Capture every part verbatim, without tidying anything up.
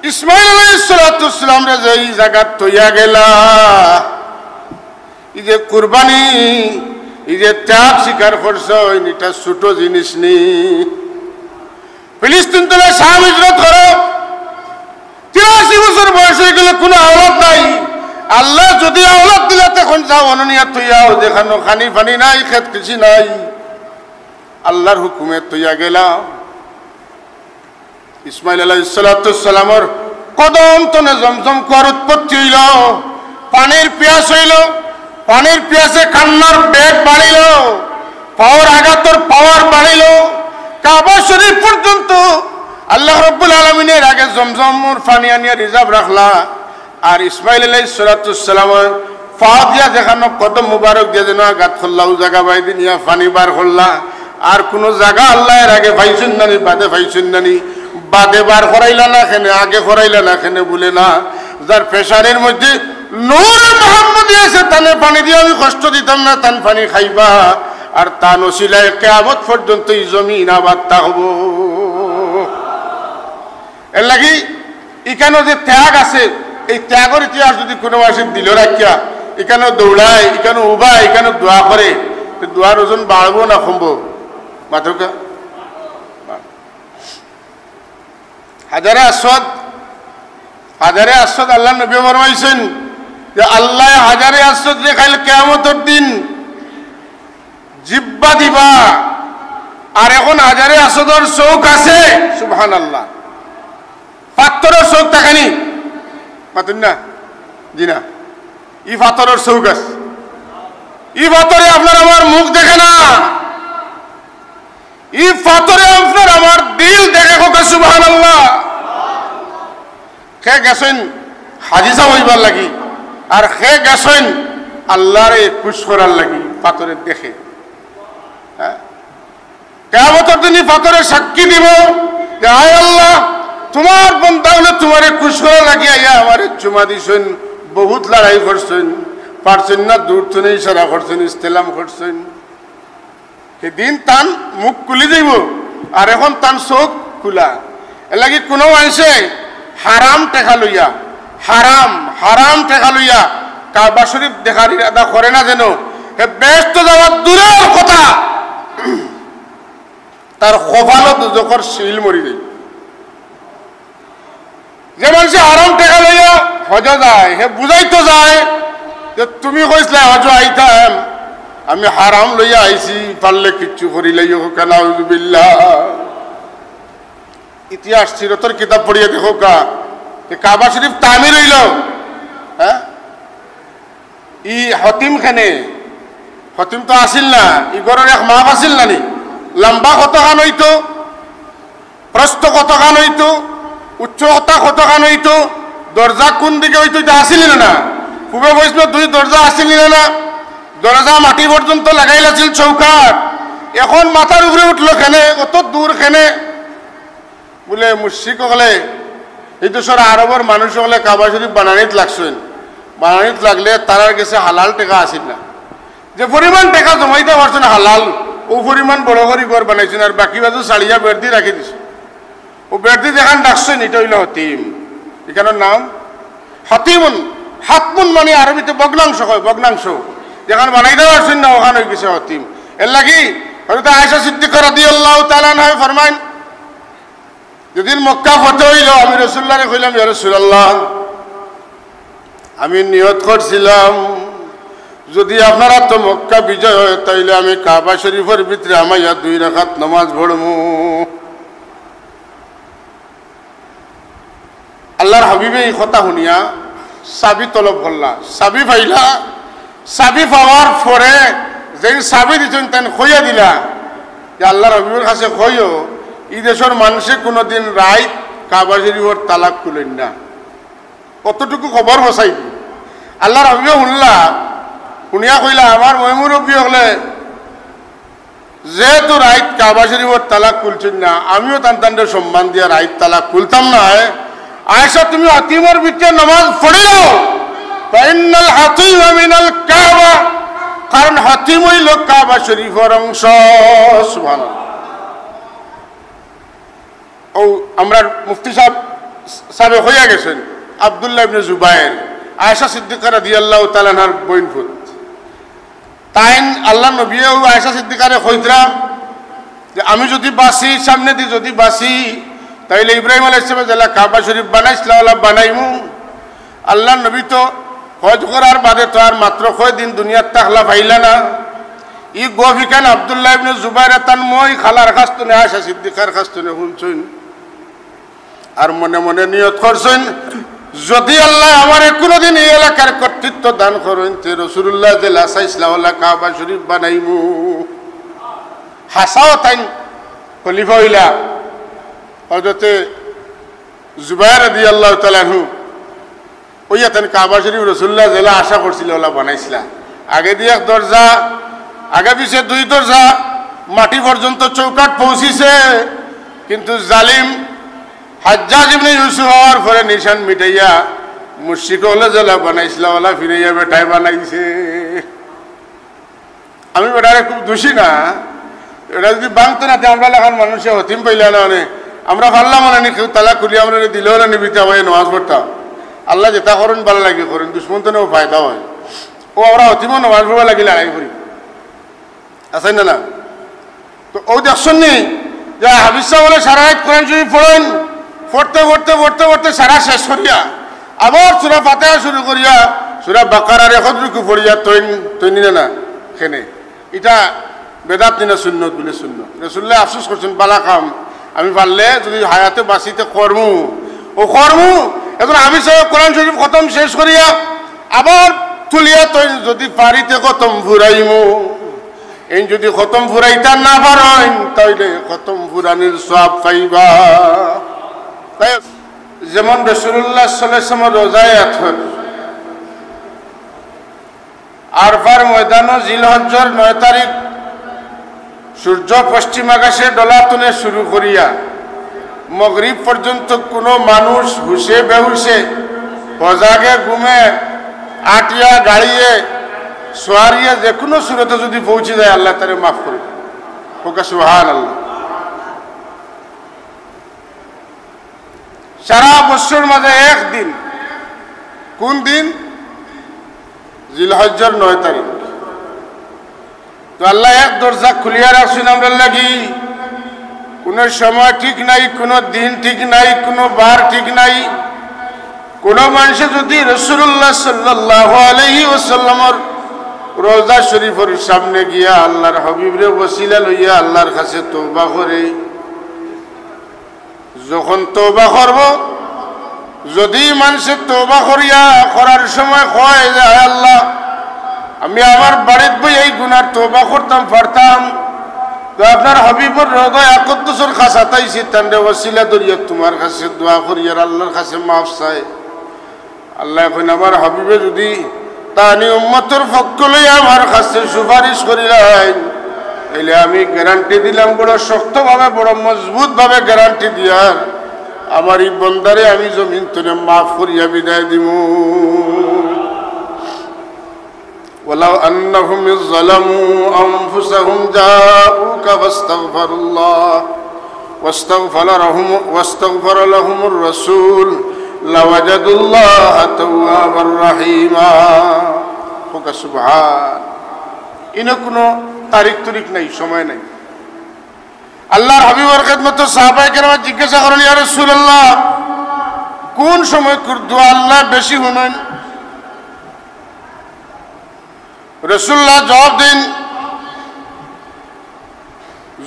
ইসমাইল আলাইহিস সালাতু ওয়াস সালামরে যে ই জাগাত থইয়া গেলা, ই যে কুরবানি, ই যে ত্যাগ স্বীকার করছইন, ইটা ছোট জিনিস নি। ফিলিস্তিন তনে শাম হিজরত করো, তিরাশি বছর বয়স অইগেলে কুনু আওলাদ নাই। আল্লায় যুদি আওলাদ দিলা, তখন যাও অনো নিয়া থইয়াও, যেখানো খানি পানি নাই, খেত কৃষি নাই, আল্লার হুকুমে থইয়া গেলা। ইসমাইল আলাইহিস সালাতু ওয়াস সালামর কদম তনে জমজম কুয়ার উৎপত্তি অইলো, পানির পিয়াস অইলো, পানির পিয়াসে কান্নার বেগ বাড়িলো, পাওর আঘাতর পাওয়ার বাড়িলো। কাবা শরীফ পর্যন্ত আল্লাহ রাব্বুল আলামিনে এর আগে জমজমর পানি আনিয়া রিজার্ভ রাখলা। আর ইসমাইল আলাইহিস সালাতু ওয়াস সালামর পাও দিয়া যেখানো কদম মুবারক দিয়া যেন আঘাত করলা, অউ জাগা বাইদি নিয়া পানি বার করলা। আর কুনু জাগা আল্লায় এর আগে পাইছইন না নি, বাদে পাইছইন না নি, বাদে বার করাইলা না কেনে, আগে করাইলা না কেনে বুলে না। যার পেশানির মধ্যে নূরে মুহাম্মদী আছে, তানে পানি দিয়া আমি কষ্ট দিতাম না, তান পানি খাইবা। আর তান উসিলায় কিয়ামত পর্যন্ত ই জমিন আবাদ থাকবো। এর লাগি ইখানো যে ত্যাগ আছে, এই ত্যাগর ইতিহাস যুদি কুনু মানষে দিলো রাখিয়া, ইখানো দৌড়ায়, ইখানো উবায়, ইখানো দোয়া করে, তে দোয়ার ওজন বাড়বো না কমবো? মাতউক্কা। হাজারে আসওয়াদ, হাজারে আসওয়াদ আল্লার নবীয়ে ফরমাইছইন যে আল্লায় হাজারে আসওয়াদরে কাইল কিয়ামতর দিন জিব্বা দিবা, আর অখন হাজারে আসওয়াদর চউখ আছে। সুবহানাল্লাহ। পাথরর চউখ থাকে নি? মাতইন না? জি না। ই পাথরর চউখ আছে। ই পাথরে আপনার আমার মুখ দেখে না। ই পাথরে আপনার আমার দিল দেখে, কউক্কা সুবহানাল্লাহ। কে গেছইন হাজি সাব অইবার লাগি, আর কে গেছইন আল্লারে খুশ করার লাগি, পাথরে দেখে। হ্যাঁ? কিয়ামতর দিন ই পাথরে সাক্ষী দিবো যে, "আয় আল্লাহ, তুমার বন্দা অকলে তুমারে খুশ করার লাগি আইয়া আমারে চুমা দিছইন, বহুত লড়াই করছইন, পারছইন না, দূর তনে ইশারা করছইন, ইস্তেলাম করছইন।" হিদিন তান মুখ খুলি যাইবো, আর অখন তান চউখ খুলা। এর লাগি কুনু মানষে হারাম টেকা লইয়া, হারাম, হারাম টেকা লইয়া কাবা শরীফ দেখার ইরাদা করে না যেন, হে বেহেস্তো যাওয়া দূরর কথা, তার কপালো দুজখর সিল মরি যাইবো। যে মানষে হারাম টেকা লইয়া হজো যায়, হে বুঝাইতো যায় যে, "তুমি কইছলায় হজো আইতাম, আমি হারাম লইয়া আইছি, পারলে কিচ্ছু করিলাইও, কউক্কা নাউজুবিল্লাহ।" ইতিহাস সিরতর কিতাব পড়িয়া দেখউক্কা, যে কাবা শরীফ তামির অইলো, হ্যাঁ? ই হতিম কেনে, হতিম তো আছিল না, ই ঘরর এক মাপ আছিল না নি? লম্বা কতখান অইতো, প্রস্থ কতখান অইতো, উচ্চতা কতখান অইতো, দরজা কুন দিকে অইতো, ইটা আছিল না? পূবে পশ্চিমে দুই দরজা আছিল না? দরজা মাটি পর্যন্ত লাগাইল আছিল চৌকাঠ। অখন মাথার উপরে উঠলো কেনে, অত দূর কেনে? বুলে, মুশরিক অকলে, ই দেশর আরবর মানুষ অকলে কাবা শরীফ বানানিত লাগছইন। বানানিত লাগলে তারার গেছে হালাল টেকা আছিল না। যে পরিমাণ টেকা জমাইতা পারছইন হালাল, অউ পরিমাণ বড় করি ঘর বানাইছইন, আর বাকি বাজু ছাড়িয়া বেড় দি রাখি দিছইন। অউ বেড় দি যেখান রাখছইন, ইটা অইলো হতিম। ইখানর নাম হতিমুন। হাতমুন মানে আরবিতে ভগ্নাংশ কয়, ভগ্নাংশ। যেখান বানাইতা পারছইন না, অখান অইগেছে হতিম। এরলাগি হযরত আয়েশা সিদ্দিকা রাদিয়াল্লাহু তাআলা আনহা ফরমাইন, যেদিন মক্কা ফতহ অইলো, আমি রাসুলুল্লাহরে কইলাম, "ইয়া রাসুলাল্লাহ, আমি নিয়ত করছিলাম, যুদি আপনার আতো মক্কা বিজয় অয়, তাইলে আমি কাবা শরীফর ভিতরে হামাইয়া দুই রাকাত নামাজ পড়মু।" আল্লার হাবিবে ই কথা হুনিয়া চাবি তলব করলা, চাবি পাইলা। চাবি পাওয়ার পরে যেইন চাবি দিছইন, তাইন কইয়া দিলা যে, "আল্লার হাবিবর কাছে কইও, ই দেশর মানষে কুনুদিন রাইত কাবা শরীফর তালা খুলইন না।" অতটুকু খবর পৌঁছাই দি। আল্লার হাবিবে হুনলা, হুনিয়া কইলা, "আমার ময়-মুরব্বি অকলে যেহেতু রাইত কাবা শরীফর তালা খুলছইন না, আমিও তান তানরে সম্মান দিয়া রাইত তালা খুলতাম নায়। আয়েশা, তুমি হতিমর ভিতরে নামাজ পড়িলাও, ফাইন্নাল হাতিমা মিনাল কাবা, কারণ হতিম অইলো কাবা শরীফর অংশ।" সুবহানাল্লাহ। অউ আমরার মুফতি সাব সাবেক অইয়া গেছইন আব্দুল্লাহ ইবনে জুবায়ের, আয়েশা সিদ্দিকা রাদিয়াল্লাহু তাআলা আনহার বইনপুত। তাইন আল্লাহর নবীয়েও আয়েশা সিদ্দিকারে কইতরা যে, "আমি যুদি বাঁচি, সামনেদি যুদি বাঁচি, তাইলে ইব্রাহিম আলাইহিস সালামে যেলা কাবা শরীফ বানাইছলা, অলা বানাইমু।" আল্লাহর নবী তো হজ করার বাদে তো আর মাত্র কয়দিন দুনিয়াত থাকলা, পাইলা না। ই গফ ইখান আব্দুল্লাহ ইবনে জুবায়ের তান মই খালার কাছ থনে, আয়েশা সিদ্দিকার কাছ থনে হুনছইন। আর মনে মনে নিয়ত করছইন, "যুদি আল্লায় আমারে কুনুদিন ই এলাকার কর্তৃত্ব দান করইন, তে রাসূলুল্লাহ যেলা চাইছলা অলা কাবা শরীফ বানাইমু।" হাছাউ তাইন খলিফা অইলা, হযরতে জুবায়ের রাদিয়াল্লাহু তাআলা আনহু। অইয়া তাইন কাবা শরীফ রাসূলুল্লাহ যেলা আশা করছিলা, অলা বানাইছলা। আগেদি এক দরজা, আগে পিছে দুই দরজা, মাটি পর্যন্ত চৌকাঠ পৌঁছিছে, কিন্তু জালিম হাজ্জাজ ইবনে ইউসুফ আওয়ার পরে নিশান মিটাইয়া মুশরিক অকলে যেলা বানাইছলা, অলা ফিরাইয়া বেটায় বানাইছে। আমি বেটারে খুব দুষি না, ইটা যুদি ভাঙতো না, তে আমরা লাখান মানষে হতিম পাইলা না, মানে, আমরা পারলাম না নি, কেউ তালা খুলি আমরারে দিলেও না নি, বিতা ভাই নমাজ পড়তাম। আল্লায় যেতা করইন ভালা লাগি করইন, দুশমন থনেও ফায়দা অয়। অউ আমরা হতিমও নমাজ পড়বার লাগি লড়াই করি, আছে না না? তো অউ দেখছইন নি যে হাফিজ সাব অকলে সারা রাইত কোরআন শরীফ পড়ইন, পড়তে পড়তে পড়তে পড়তে সারা শেষ করিয়া আবার সূরা ফাতিহা শুরু করিয়া সূরা বাকারার এক রুকু পড়িয়া থইন, থইন নি না না? কেনে? ইটা বেদাত নি না সুন্নত? বুলে সুন্নত। রাসূলুল্লায় আফসোস করছইন, "ভালা কাম, আমি পারলে যুদি হায়াতে বাঁচি তে করমু, অউ করমু।" একজন হাফিজ সাবে কোরআন শরীফ খতম শেষ করিয়া আবার তুলিয়া থইন, "যুদি পারি তে খতম ফুরাইমু।" এইন যুদি খতম ফুরাইতা না পারইন, তাইলে খতম ফুরানির সওয়াব পাইবা। তাই যেমন রাসূলুল্লাহ সাল্লাল্লাহু আলাইহি ওয়াসাল্লামর রওজায়ে আতহর আরফার ময়দানো জিলহজ্জর নয় তারিখ সূর্য পশ্চিম আকাশে ঢলা থনে শুরু করিয়া মাগরিব পর্যন্ত কুনু মানুষ হুশে বেহুশে, হজাগে ঘুমে, আটিয়া গাড়িয়ে, সোয়ারিয়ে যেকুনু সুরতে যুদি পৌঁছি যায়, আল্লায় তারে মাফ করইন। কউক্কা সুবহানাল্লাহ। সারা বছরর মাঝে এক দিন। কুন দিন? জিলহজ্জর নয় তারিখ। তো আল্লায় এক দরজা খুলিয়া রাখছইন আমরার লাগি। কুনু সময় ঠিক নাই, কুনু দিন ঠিক নাই, কুনু বার ঠিক নাই। কুনু মানষে যুদি রাসূলুল্লাহ সাল্লাল্লাহু আলাইহি ওয়াসাল্লামর রওজা শরীফর সামনে গিয়া আল্লাহর হাবিবরে ওসিলা লইয়া আল্লাহর কাছে তওবা করে, যখন তওবা করবো, যুদি মানষে তওবা করিয়া, করার সময় কয় যে, "হায় আল্লাহ, আমি আমার বাড়িত বইয়া ই গুনার তওবা করতাম পারতাম, তো আপনার হাবিবর রওজায়ে আকদ্দুসর কাছাত আইছি, তানরে ওসিলা ধরিয়া তুমার কাছে দোয়া করিয়ার আল্লাহর কাছে মাফ চাই।" আল্লায় কইন, "আমার হাবিবে যুদি তানি উম্মতর পক্ষ লইয়া আমার কাছে সুপারিশ করিলাইন, তাইলে আমি গ্যারান্টি দিলাম, বড় শক্তভাবে, বড় মজবুতভাবে গ্যারান্টি দিয়ার, আমার ই বন্দারে আমি জমিন থনে মাফ করিয়া বিদায় দিমু।" ولو أنهم إذ ظلموا أنفسهم جاءوك فاستغفروا الله واستغفر لهم، واستغفر لهم الرسول لوجدوا الله توابا رحيما। কউক্কা সুবহান। ইনো কুনু তারিখ তুরিখ নাই, সময় নাই। আল্লাহর হাবিবর খেদমতো সাহাবায়ে কেরামে জিজ্ঞাসা করইন, "ইয়া রাসূলুল্লাহ, কুন সময়কুর দোয়া আল্লায় বেশি হুনইন?" রাসূলুল্লাহ জবাব দেইন,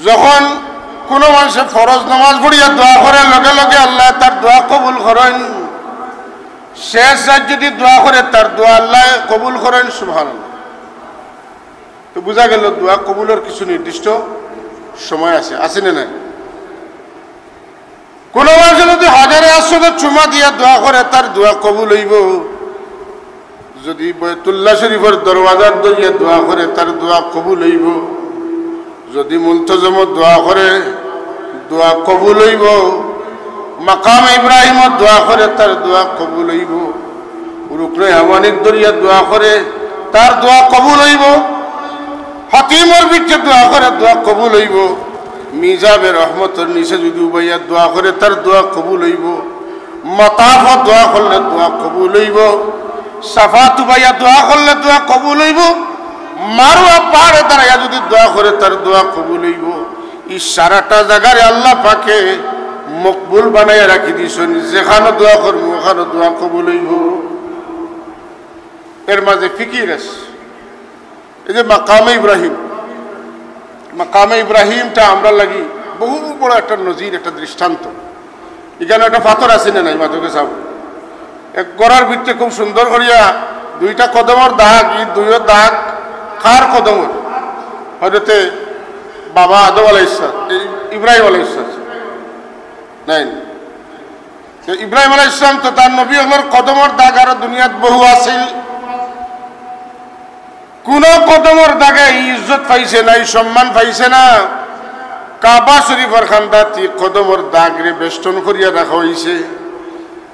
যখন কুনু মানষে ফরজ নামাজ পড়িয়া দোয়া করে, লগে লগে আল্লায় তার দোয়া কবুল করইন। শেষ রাইত যুদি দোয়া করে, তার দোয়া আল্লায় কবুল করইন। সুবহানাল্লাহ। তো বুঝা গেল, দোয়া কবুলর কিছু নির্দিষ্ট সময় আছে, আছে না নাই? কুনু মানষে যুদি হাজারে আসওয়াদো চুমা দিয়া দোয়া করে, তার দোয়া কবুল অইবো। যুদি বায়তুল্লাহ শরীফর দরওয়াজাত ধরিয়া দোয়া করে, তার দোয়া কবুল অইবো। যুদি মুলতজমো দোয়া করে, দোয়া কবুল অইবো। মাকামে ইব্রাহিমো দোয়া করে, তার দোয়া কবুল অইবো। রুকনে ইয়ামানিত ধরিয়া দোয়া করে, তার দোয়া কবুল অইবো। হাতিমর ভিতরে দোয়া করে, দোয়া কবুল অইবো। মিজাবে রহমতর নিচে যুদি উবাইয়া দোয়া করে, তার দোয়া কবুল অইবো। মাতাফো দোয়া করলে দোয়া কবুল অইবো, সাফাত উবাইয়া দোয়া করলে দোয়া কবুল অইবো, মারওয়া পাহাড়ে দাঁড়াইয়া যুদি দোয়া করে তার দোয়া কবুল অইবো। ই সারাটা জাগারে আল্লাহ পাকে মকবুল বানাইয়া রাখি দিছইন, যেখানো দোয়া করমু ওখানো দোয়া কবুল অইবো। এর মাঝে ফিকির আছে। এই যে মাকামে ইব্রাহিম, মাকামে ইব্রাহিমটা আমরার লাগি বহু বড় একটা নজির, একটা দৃষ্টান্ত। ইখানো একটা পাথর আছে না নাই, মাধবকে সাহেব? এক ঘরর ভিতরে খুব সুন্দর করিয়া দুইটা কদমর দাগ, ই দুইও দাগ কার কদমর? হযরতে বাবা আদম আলাইহিস সালাম, এই ইব্রাহিম আলাইহিস সালাম। নাই? তো ইব্রাহিম আলাইহিস সালাম তো তার নবী অকলর কদমর দাগ আরো দুনিয়াত বহু আছিল। কুনো কদমর দাগে ই ইজ্জত পাইছে না, ই সম্মান পাইছে না। কাবা শরীফর কান্দাত ই কদমর দাগরে বেষ্টন করিয়া রাখা অইছে।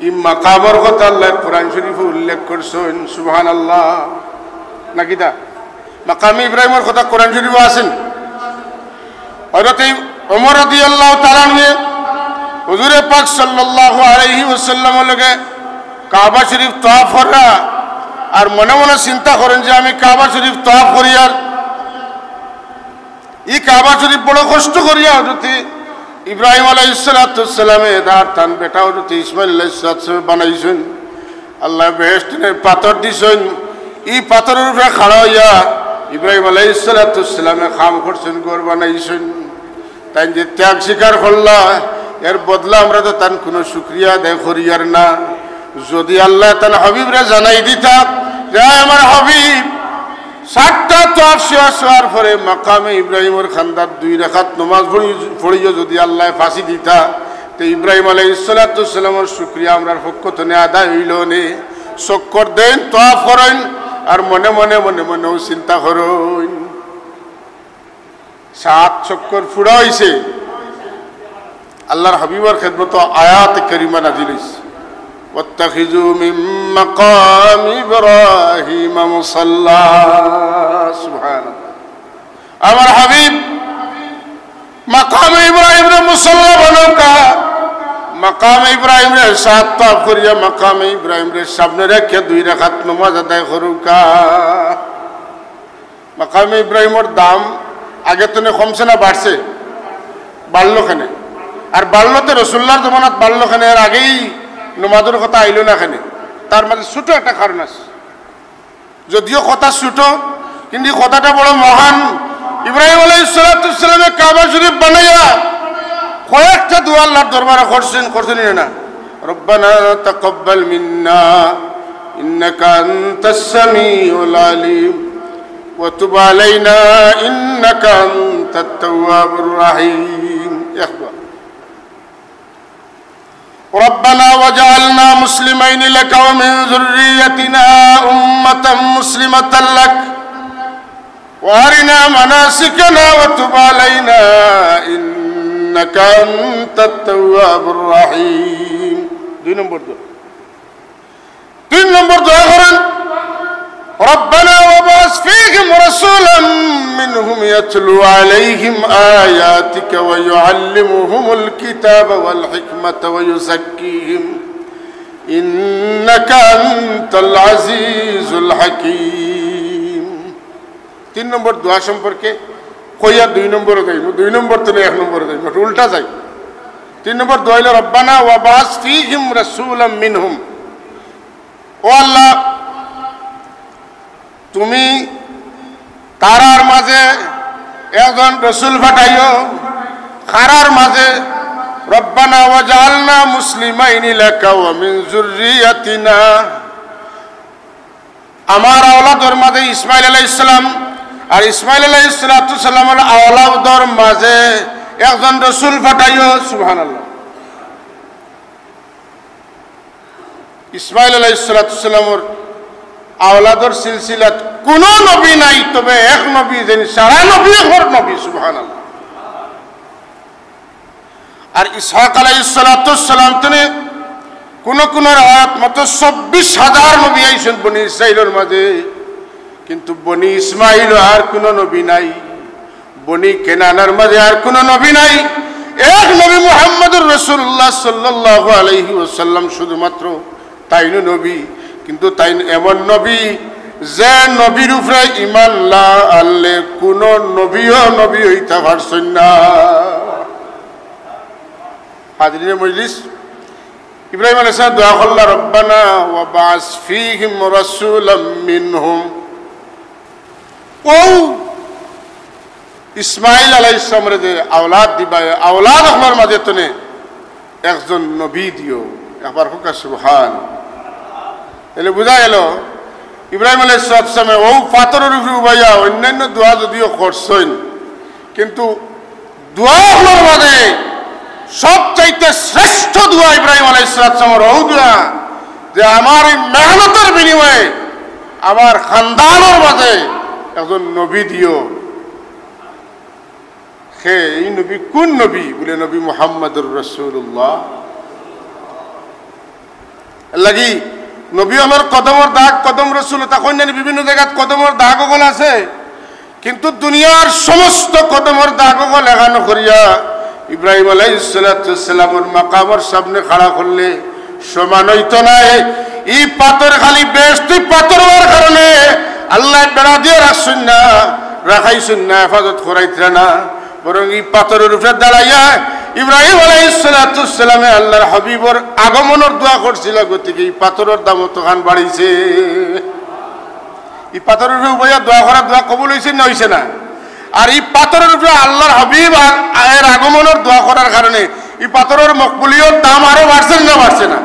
ই মাকামর কথা আল্লায় কোরআন শরীফো উল্লেখ করছইন, সুবহানাল্লাহ। নাকি দা? মাকামে ইব্রাহিমর কথা কোরআন শরীফো আছে নি? হযরত ওমর রাদিয়াল্লাহু তাআলা আনহু হুজুরে পাক সাল্লাল্লাহু আলাইহি ওয়াসাল্লামর লগে কাবা শরীফ তওয়াফ করা, আর মনে মনে চিন্তা করইন যে আমি কাবা শরীফ তওয়াফ করিয়ার ই কাবা শরীফ বড় কষ্ট করিয়া হযরত ইব্রাহিম আলাইহিস সালাতু ওয়াস সালামে আর তান বেটা হযরত ইসমাইল আলাইহিস সালাতু ওয়াস সালামে বানাইছইন। আল্লায় বেহেশত থনে পাথর দিছইন, ই পাথরর উপরে খাড়া অইয়া ইব্রাহিম আলাইহিস সালাতু ওয়াস সালামে কাম করছইন, ঘর বানাইছইন। তাইন যে ত্যাগ স্বীকার করলা, এর বদলা আমরা তো তান কুনো শুকরিয়া আদায় করিয়ার না। যুদি আল্লায় তান হাবিবরে জানাই দিতা যে, "আয় আমার হাবিব, সাতটা তওয়াফ শেষ অওয়ার পরে মাকামে ইব্রাহিমর কান্দাত দুই রাকাত নমাজ পড়ি-, পড়িও," যুদি আল্লায় ফাঁসি দিতা, তে ইব্রাহিম আলাইহিস সালাতু ওয়াস সালামর শুকরিয়া আমরার পক্ষ থনে আদায় অইলো নে। চক্কর দেইন, তওয়াফ করইন, আর মনে মনে, মনে মনেও চিন্তা করইন। সাত চক্কর পুরা অইছে, আল্লাহর হাবিবর খেদমতো আয়াত কারিমা নাজিল অইছে, "ওয়াত্তাখিযু মিন মাকামি ইব্রাহিমা মুসাল্লা।" সুবহানাল্লাহ। আমার হাবিব মাকামে ইব্রাহিমরে মুসাল্লা বানাউক্কা, মাকামে ইব্রাহিমরে সাত তওয়াফ করিয়া মাকামে ইব্রাহিমরে সামনে রাখিয়া দুই রাকাত নমাজ আদায় করউক্কা। মাকামে ইব্রাহিমর দাম আগে থনে কমছে না বাড়ছে? বাড়লো কেনে? আর বাড়লো তে রসুল্লাহর জমানাত বাড়লো কেনে? এর আগেই নমাজর কথা আইলো না কেনে? তার মাঝে ছোট একটা কারণ আছে, যদিও কথা ছোট, কিন্তু এই কথাটা বড় মহান। ইব্রাহিম আলাইহিস সালাতু ওয়াস সালামে কাবা শরীফ বানাইয়া কয়েকটা দোয়া আল্লাহর দরবারে করছেন, করছেন না? "রব্বানা তাকাব্বাল মিন্না ইন্নাকা আনতাস সামিউল আলিম ওয়া তুব আলাইনা ইন্নাকা আনতাত তাওয়াবুর রাহিম।" একবার। "রব্বানা ওয়াজআলনা মুসলিমাইনি লাকা ওয়া মিন যুররিয়াতিনা উম্মাতাম মুসলিমাতান লাক ওয়া আরিনা মানাসিকানা ওয়া তুব আলাইনা ইন্নাকা আনতাত তাওয়াবুর রাহিম।" দুই নম্বর দোয়া। তিন নম্বর দোয়া করেন, "রব্বানা ওয়াবআস ফীহিম রাসূলাম মিনহুম ইয়াতলু আলাইহিম আয়াতিকা ওয়া ইউআল্লিমুহুমুল কিতাবা ওয়াল হিকমাতা ওয়া ইউযাক্কিহিম ইন্নাকা আনতাল আজিজুল হাকীম।" তিন নম্বর দোয়া সম্পর্কে কইয়া দুই নম্বরে যাইমু, দুই নম্বর থনে এক নম্বরে যাইমু, একটু উল্টা যাই। তিন নম্বর দোয়া অইলো, "রব্বানা ওয়াবআস ফীহিম রাসূলাম মিনহুম।" ও আল্লাহ, তুমি তারার মাঝে একজন রসুল পাঠাইও, তারার মাঝে, "রব্বানা ওয়াজআলনা মুসলিমাইনি লাকা ওয়া মিন যুররিয়াতিনা।" আমার আওলাদর মাঝে ইসমাইল আলাইহিস সালাম, আর ইসমাইল আলাইহিস সালাতু সালামর আওলাদর মাঝে একজন রসুল পাঠাইও। সুবহানাল্লাহ। ইসমাইল আলাইহিস সালাতু সালামর আওলাদর সিলসিলাত কুনো নবী নাই, তবে এক নবী যেন সারা নবী অকলর নবী। সুবহানাল্লাহ। আর ইসহাক আলাইহিস সালাতু সালাম থনে কুনো কুনো রেওয়ায়াত মতো চব্বিশ হাজার নবী আইছইন বনি ইসরাইলর মাঝে, কিন্তু বনি ইসমাইল আর কুনো নবী নাই, বনি কেনানর মাঝে আর কুনো নবী নাই। এক নবী মুহাম্মদুর রাসূলুল্লাহ রাসূলুল্লাহ সাল্লাল্লাহু আলাইহি ওয়াসাল্লাম শুধুমাত্র তাইনও নবী, কিন্তু তাইন এমন নবী, যে নবীর উপরে ঈমান না আনলে কোনো নবীও নবী অইতা পারছইন না। হাজিরিনে মজলিস, ইব্রাহিম আলাইহিস সালাম দোয়া করলা, "রব্বানা ওয়াবআস ফীহিম রাসূলাম মিনহুম।" অউ ইসমাইল আলাইহিস সালামরে যে আওলাদ দিবা, আওলাদ অকলর মাঝে তনে একজন নবী দিও। একবার কউক্কা সুবহান। তাইলে বুঝা গেল, ইব্রাহিম আলাইহিস সালামে অউ পাথরর উপরে উবাইয়া অইন্যান্য দোয়া যদিও করছইন, কিন্তু দোয়া অকলর মাঝে সবচাইতে শ্রেষ্ঠ দোয়া ইব্রাহিম আলাইহিস সালামর অউ দোয়া, যে আমার এই মেহনতর বিনিময়ে আমার খানদানর মাঝে একজন নবী দিও। হে, এই নবী কোন নবী? বলে, "নবী মুহাম্মাদুর রাসূলুল্লাহ।" এর লাগি নবী অকলর কদমর দাগ, কদম রসুল, তা কইন না নি, বিভিন্ন জাগাত কদমর দাগ অকল আছে, কিন্তু দুনিয়ার সমস্ত কদমর দাগ অকল একখানো করিয়া ইব্রাহিম আলাইহিস সালাতু ওয়াস সালামর মাকামর সামনে খাড়া করলে সমান অইতো নায়। ই পাথর খালি বেহেশতি পাথর অওয়ার কারণে আল্লায় বেড়া দিয়া রাখছইন না, রাখাইছইন না, হেফাজত করাইতরা না, বরং ই পাথরর উপরে দাঁড়াইয়া ইব্রাহিম আলাইহিস সালাতু ওয়াস সালামে আল্লাহর হাবিবর আগমনর দোয়া করছিলা, গতিকে ই পাথরর দাম অতখান বাড়িছে। ই পাথরর উপরে উবাইয়া দোয়া করা, দোয়া কবুল অইছে না অইছে না? আর ই পাথরর উপরে আল্লাহর হাবিব আর এর আগমনর দোয়া করার কারণে ই পাথরর মকবুলিয়ত দাম আরো বাড়ছে না বাড়ছে না?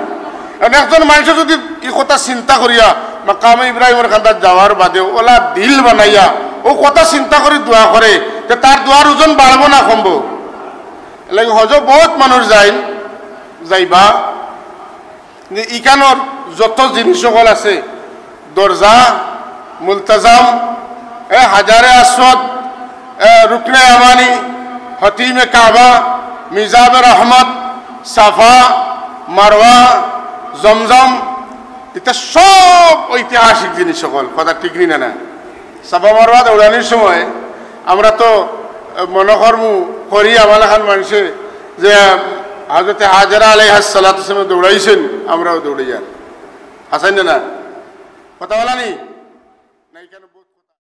কারণ একজন মানুষে যদি ই কথা চিন্তা করিয়া মাকামে ইব্রাহিমর কান্দাত যাওয়ার বাদে অলা দিল বানাইয়া অউ কথা চিন্তা করি দোয়া করে, তে তার দোয়ার ওজন বাড়বো না কমবো? এর লাগি হজো বহুত মানুষ যাইন, যাইবা, যে ইখানোর যত জিনিস অকল আছে, দরজা, মুলতাজাম, এ, হাজারে আসওয়াদ, এ, রুকনে ইয়ামানি, হতিমে কাবা, মিজাবে রহমত, সাফা, মারওয়া, জমজম, ইতা সব ঐতিহাসিক জিনিস অকল, কথা ঠিক নি না? না, সাফা মারওয়া দৌড়ানির সময় আমরা তো, এ, মনো করমু করি, আমার লাখান মানুষে যে হযরতে হাজেরা আলাইহাস সালাতু ওয়াস সালাম দৌড়াইছইন, আমরাও দৌড়াইয়ার। হাছাইন না? না, কথা বলা নি?